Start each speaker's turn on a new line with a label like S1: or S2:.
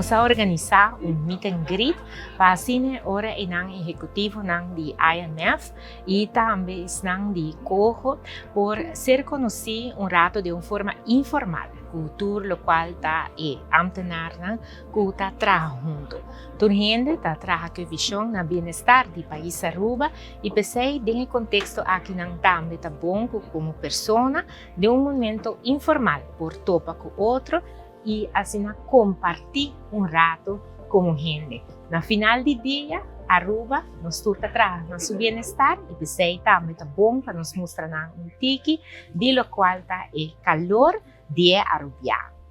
S1: Nos a organisa un meet and greet pa asina ora e nan ehecutivonan di IMF y tambe esnan di Coho por ser conoci un rato den un forma informal cu tur locual ta e ambtenaarnan cu ta traha hunto. Tur hende ta traha cu e vision na bienestar di pais Aruba y p'esey den e contexto akinan tambe ta bon cu como persona den un momento informal por topa cu otro y asina comparti un rato como hende. Na final di dia, Aruba, nos tur ta traha na su bienestar y p'esey tambe ta bon pa nos mustra nan un tiki di locual ta e calor di e Arubiano.